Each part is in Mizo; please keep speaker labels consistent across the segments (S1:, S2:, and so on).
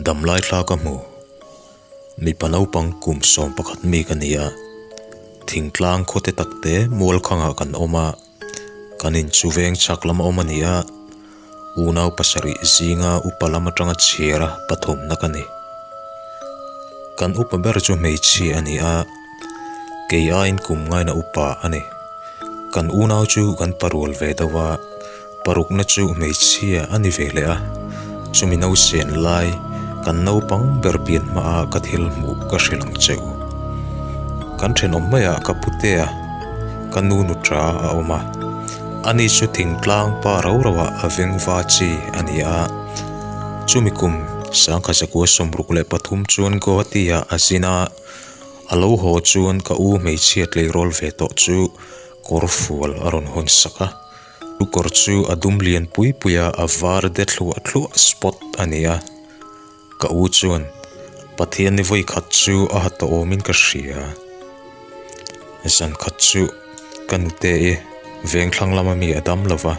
S1: Damlai thla ka hmu. Mipa naupang kum 11 mi ka ni a. Thingtlang khawte takte mualkhangah kan awm a. Kan inchu veng chhak lama awm a ni a. Unau pasarih zinga upa lam atanga chhiara pathumna ka ni. Kan upa ber chu hmeichhia a ni a. Kei aiin kum ngaina upa a ni. Kan unau chu kan parual ve deuh a. Parukna chu hmeichhia a ni ve leh a, chumi nausen lai kan naupang ber pian hmaah ka thil hmuh ka hrilh ang che u. Kan thenawm maiah ka putea ka nu nutra a awm a, ani chu thingtlang pa rau rauah a vengva chi a ni a. Chumi kum sangkhat zakua 63 chuan Guwahati-ah a zin a, a lo haw chuan ka u hmeichhia tleirawl ve tawh chu kawr fual a rawn hawn sak a. Chu kawr chu a dum lian pui pui a, a var de thluah thluah spot a ni a. Ka u chuan, Pathian ni vawi khat chu a ha tawh awmin ka hria. Zan khat chu ka nute i vengthlang lama mi a dam lo va,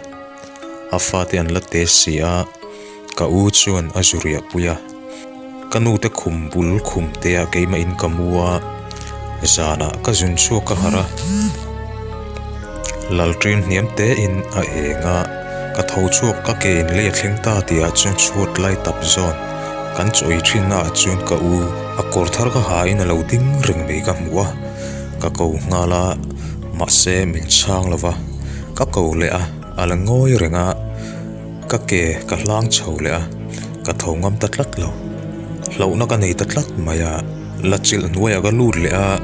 S1: a fate an la te si a, ka u chuan a zu riah pui a. Ka nute khum bul khum te ah keimah in ka mu a, zanah ka zun chhuak ka harh a, lalṭin hniam te in a eng a, ka tho chhuak ka ke in lei a thleng ta tih ah chuan chhuat lai tap zawn kan chawi thin na ah chuan ka u a kawr thar ka ha in a lo ding reng mai ka hmu a, ka ko nghal a, mahse min chhang lo va, ka ko leh a, a la ngawi reng a. Ka ke ka hlang chho leh a, ka tho ngam ta tlat lo. Hlauhna ka nei ta tlat mai a, la chilh hnuaiah ka lut leh a,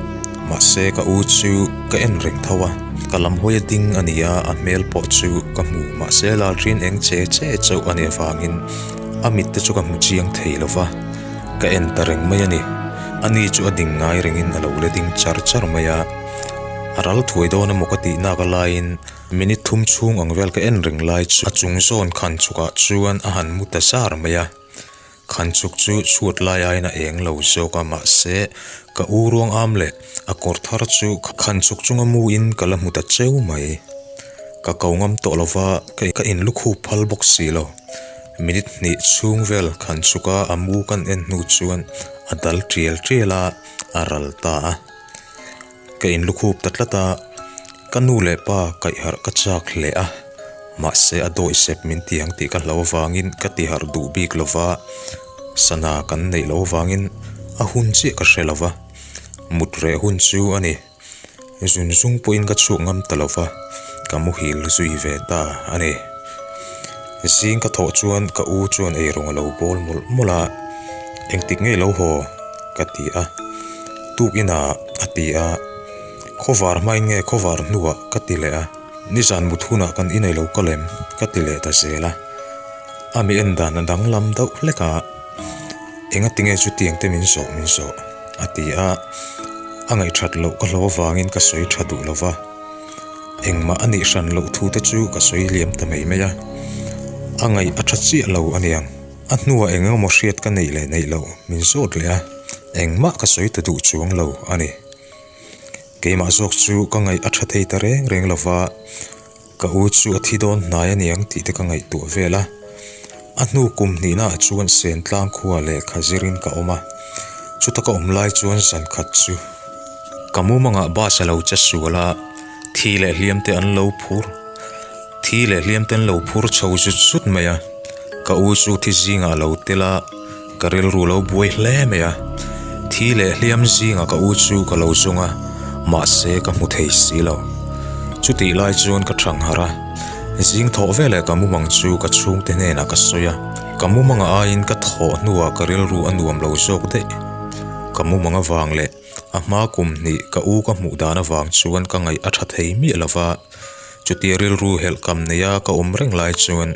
S1: mahse ka u chu ka en reng tho a, ka lam hawi a ding a ni a, a hmel pawh chu ka hmu, mahse lalrin eng che che chauh a nih avangin a mit te chu ka hmu chiang thei lo va, ka en ta reng mai a ni. Ani chu a ding ngai rengin a lo la ding char char mai a, a ral thuai dawn emaw ka tih nak alaiin, Minute thum chhung ang vel ka en reng lai chu a chung zawn khan chukah chuan a han mu ta zar mai a, khan chuk chu chhuat lai aiin a eng lo zawk a mahse ka u ruang am leh a kawr thar chu khan chuk chunga mu in ka la hmu ta cheu mai. Ka ko ngam tawh lova ka in lukhup phal bawk si lo. Minute hnih chhung vel khan chuka a mu kan en hnu chuan a dal tial tial a, a ral ta a. Ka inlukhup ta tlat a, ka nu leh pa kaihharh ka chak hle a, mahse a dawihsep min ti ang tih ka hlau avangin ka tiharh duh bik lo va, sana kan neih loh avangin a hun chiah ka hre lo va, mut reh hun chu a ni. Zun zung pawhin ka chhuak ngam ta lo va, ka muhil zui ve ta a ni. Zing ka thawh chuan ka u chuan eirawng a lo bawl mawlh mawlh a, engtik ngei lo haw ka ti a. Tuk inah a ti a, Khawvar hmain nge khawvar hnuah ka ti leh a, nizan mut hunah kan inei lo ka lem ka ti leh ta zel a, a mi en dan a danglam deuh hlek a, engati nge chutiang te min zawh min zawh a ti a, a ngaihthat loh ka hlo avangin ka sawi tha duh lo va, engmah a nih hran loh thu te chu ka sawi liam ta mai mai a, a ngaih a tha chiah lo aniang. A hnuah eng emaw hriat ka neih leh neih loh min zawt leh a, engmah ka sawi ta duh chuang lo a ni. Keimah zawk chu ka ngaih a tha thei ta reng reng lo va, ka u chu a thi dawn hnai a niang tih te ka ngaihtuah vel a. A hnu kum hnihnaah chuan Sentlang khua lehkha zirin ka awm a, chuta ka awm lai chuan zan khat chu ka mumangah bus a lo che sual a, thi leh hliam te an lo phur, thi leh hliam te an lo phur chho zut zut mai a. Ka u chu thi zingah a lo tel a, ka rilru lo buai hle mai a. Thi leh hliam zingah ka u chu ka lo zawng a, mahse ka hmu thei si lo. Chutih lai chuan ka thang harh a, zing thawh veleh ka mumang chu ka chhungte hnenah ka sawi a. Ka mumanga aiin ka thawh hnuah ka rilru a nuam lo zawk daih. Ka mumang avang leh a hma kum hnih ka u ka hmuh dan avang chuan ka ngaih a tha thei miah lo va. Chutia rilru helh kam neia ka awm reng lai chuan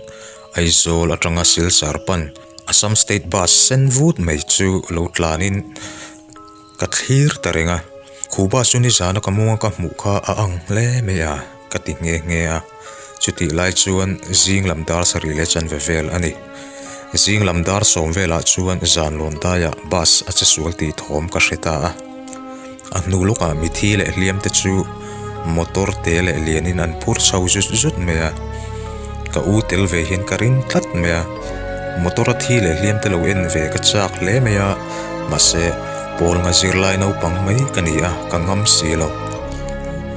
S1: Aizawl atanga Silchar pan Assam State Bus sen vut mai chu lo tlanin ka thlir ta reng a. Khu bus chu nizana ka munga ka hmuh kha a ang hle mai a, ka ti nghe nghe a. Chutih lai chuan zing lam dar sarih leh chanve vel a ni. Zing lam dar sawm velah chuan zan lawn daiah bus a che sual tih thawm ka hre ta a. A hnu lawkah mithi leh hliam te chu motor te leh lianin an phur chho zut zut mai a, ka u tel ve hian ka ring tlat mai a. Motor a thi leh hliam te lo en ve ka chak hle mai a, mahse pawl nga zirlai naupang mai ka ni a, ka ngam si lo.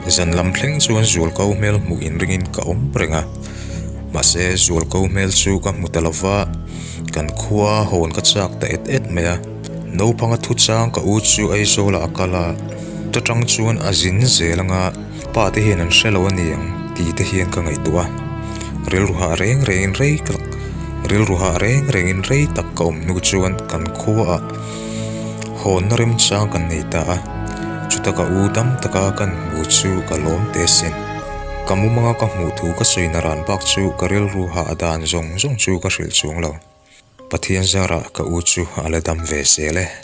S1: Zan lam thleng chuan zualko hmel hmuh inringin ka awm reng a, mahse zualko hmel chu ka hmu ta lo va, kan khua hawn ka chak ta et et mai a. Naupanga thuchang ka u chu Aizawlah a kal a, ta tang chuan a zin zel anga pa te hian an hre lo a ni ang tih te hian ka ngaihtuah a. Rilru hah reng rengin rei tak rilru hah reng rengin rei tak ka awm hnu chuan kan khuaah hawnna remchang kan nei ta a, chuta ka u dam taka kan hmu chu ka lawm teh asin. Ka mumanga ka hmuh thu ka sawi naran bak chu ka rilru hah dan zawng zawng chu ka hrilh chuang lo. Pathian zarah ka u chu a la dam ve zel e.